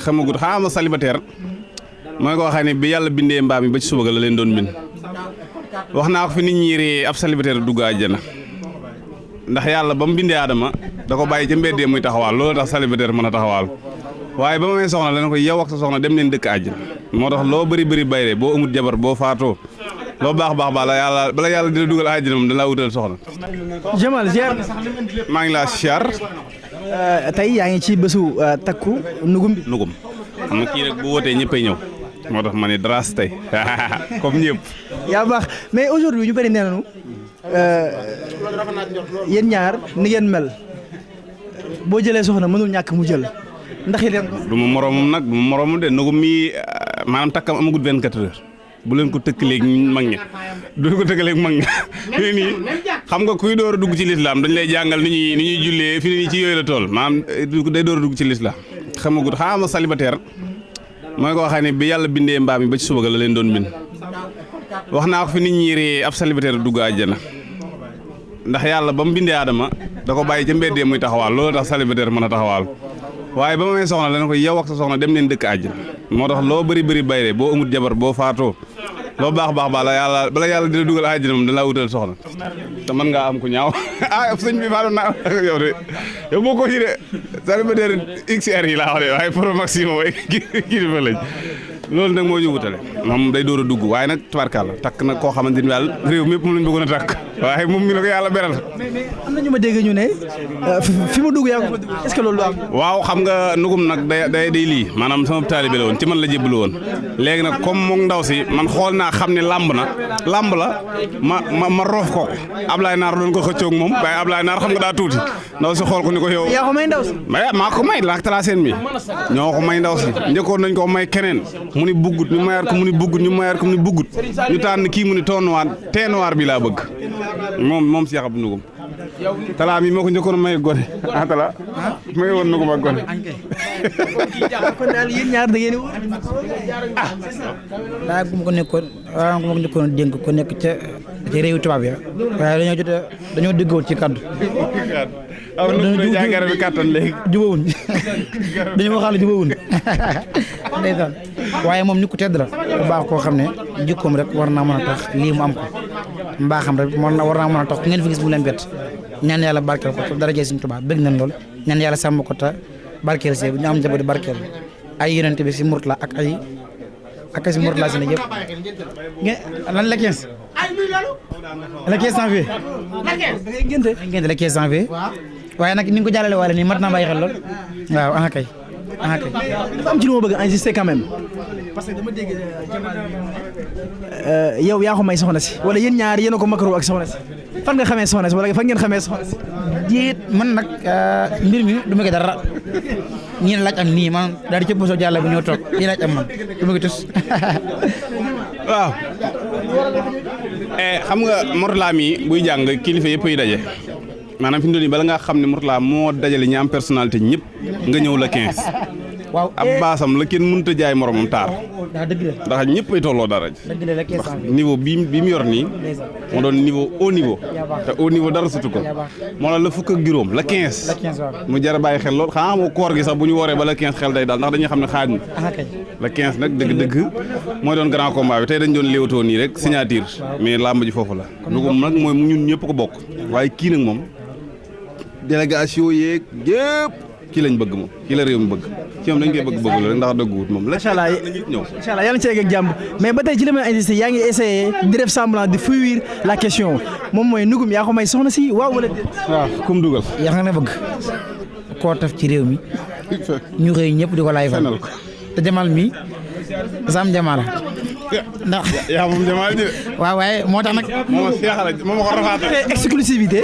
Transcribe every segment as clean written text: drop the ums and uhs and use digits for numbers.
xamagut xaama célibataire mooy koo xam ne bi yàlla bindee mbaam yi ba ci suba ga la leen doon bind wax naa ko fi nit ñi ree ab célibataire dugg àjjana ndax yàlla ba mu bindee Adama da ko bàyyi ca mbeddee muy taxawaal loolu tax célibataire mën a taxawaal waaye ba ma may soxna dana ko yow ak sa soxna dem leen dëkk àjjana moo tax loo bëri bayre boo amut jabar boo faatoo loo baax bala yàlla di la dugal àjjana moom dana la wutal soxna. Jamal ziar. maa ngi laa siyaar. tey yaa ngi ci bésu takku nugum bi. nugum xam nga kii rek bu wootee ñëppay ñëw moo tax ma ne dras tey comme ñëpp. yaa baax mais aujourd'hui ñu bëri nee nañu yéen ñaar ni ngeen mel boo jëlee soxna mënul ñàkk mu jël ndax yéen. du ma moromam nag du ma moromam de nugum mi maanaam takkam amagut 24 heures. bu leen ko tëkkaleeg mag ña du ko tëkkaleeg mag ña fii nii xam nga kuy door a dugg ci lislaam dañ lay jàngal ni ñuy jullee fii nii ci yooyu la tool maanaam day door a dugg ci lislaam xamagut xaama célibataire mooy koo xam ne bi yàlla bindee mbaam yi ba ci suba ga la leen doon bind wax naa ko fi nit ñi ree ab célibataire dugg àjjana ndax yàlla ba mu bindee Adama da ko bàyyi ca mbeddee muy taxawaal loolu tax célibataire mën a taxawaal waaye ba ma may soxna dana ko yow ak sa soxna dem leen dëkk àjjana moo tax loo bëri bayre boo amut jabar boo faatoo loo baax bala yàlla di la dugal àjjana moom dana la wutal soxna te mën ngaa am ku ñaaw sëñ bi faatu naa yow de yow boo ko ci de célibataire XR yi laa wax de waaye pro maximum way kilifa lañ loolu nag moo ñu wutale moom day door a dugg waaye nag tubaarkàlla takk nag koo xamante ni daal réew mépp mu lañ bëggoon a takk waaye moom mi la ko yàlla beral. mais am na ñu ma dégg ñu ne fi mu dugg yaa ko fa dugg est-ce que loolu du am. waaw xam nga nugum nag day lii maanaam sama taalibe la woon ci man la jébbalu woon léegi nag comme moom ndaw si man xool naa xam ne làmb la ma roof ko Ablaye Naar doon ko xëccoog moom waaye Ablaye Naar xam nga daa tuuti ndaw si xool ko ni ko yow. yaa ko may ndaw si. maa ko may laak tracé mi ñoo ko may ndaw si njëkkoon nañ ko may keneen mu ni buggut ñu mayaat ko mu ni buggut ñu mayaat ko mu ni buggut ñu tànn kii mu ni thé noir bi laa bëgg moom Cheikh Abdou Nougoum talaa mi moo ko njëkkoon may gone tala may woon Nougoum ak gone kon daal yéen ñaar da ngeen daa gu ma ko nekkoon waaw gu ma ko njëkkoon dénk ko nekk ca réewu tubaab ya waaye dañoo déggoon ci kaddu jaay garab bi kàttan léegi jubawuñ dañoo waxaale jubawuñ ndeysaan waaye moom nit ku tedd la bu baax koo xam ne jikkoom rek war naa mën a tax lii mu am ko mbaaxam rek war naa mën a tax ku ngeen fi gis mu leen bett ñaan yàlla barkeel ko te daraja Sëriñ Tuubaa bëgg nañ lool ñaan yàlla sàmm ko te barkeel see ñu am njaboot barkeel ay yonent bi si Mourtala ak si Mourtala si ne yëpp lan la 15 le 15 janvier ngénte le 15 janvier waaye nag ni nga ko jàllale waale nii mat naa bàyyi xel lool waaw ana kay dafa am ci lu ma bëgg a insister quand même parce que dama dégg yow yaa ko may soxna si wala yéen ñaar yéen a ko makaroo ak soxna si fan nga xamee soxna si wala fan ngeen xamee soxna si. déet man nag mbir mi du ma ko dara ñi laaj am nii man daal di cëpp soo jàll bu ñëw toog ñi laaj am man du ma ko tus waaw xam nga Mourtala mi buy jàng kilifa yëpp yi daje maanaam fi mu toll nii bala nga xam ne Mourtala moo dajale ñi am personnalité ñëpp nga ñëw la 15. waaw ab baasam la kenn mënut a jaay moromam taar. dëgg la ndax ñëpp ay tolloo dara. dëgg la ndax niveau bi mu yor nii. moo doon niveau haut niveau. te haut niveau dara sutu ko. moo la fukk ak juróom la 15. mu jar a bàyyi xel lool xanaa moo koor gi sax bu ñu wooree ba la 15 xel day daal ndax dañuy xam ne xaaj na. la 15 nag dëgg-dëgg mooy doon grand combat bi tey dañ doon léewtoo nii rek signature mais làmb ji foofu la. Nougoum nag mooy ñun ñëpp ko bokk waaye kii nag moom délégation yeeg yëpp kii lañ bëgg moom kii la réew mi bëgg ci moom dañ koy bëgg rek ndax dëgguwut moom la. macha allah ñëw incha allah yàlla na ci egg ak jàmm mais ba tey ci li may insister yaa ngi essayé di def semblant de fuir la question moom mooy Nougoum yaa ko may soxna si waaw wala déet. waaw kum dugal. yaa nga ne bëgg koo taf ci réew mi ñu xëy ñëpp di ko laay fal te Jamal mi Sam Jamal ndax yaa moom Jamal ji waaw waaye moo tax nag moom seexala moom ko rafaatee exclusivité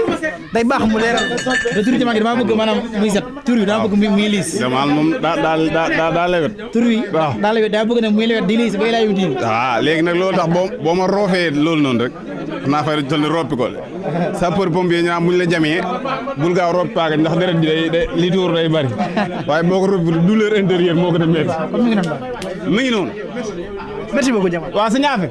day baax mu leeral te tur Jamal gi damaa bëgg maanaam muy set tur bi damaa bëgg muy liis Jamal moom daa lewet tur bi waaw daa lewet daa bëgg ne muy lewet di liis bay laa yuti léegi nag loolu tax boo ma roofee loolu noonu rek naa fay toll ni roppi ko sapeur pompier ñaam buñ la jamee bul gaaw roppi paaka ndax deret bi day li tuur day bari waaye boo ko roppi douleur intérieure moo ko dem metti mi ngi noonu merci beaucoup Jamal waaw sa ñaafe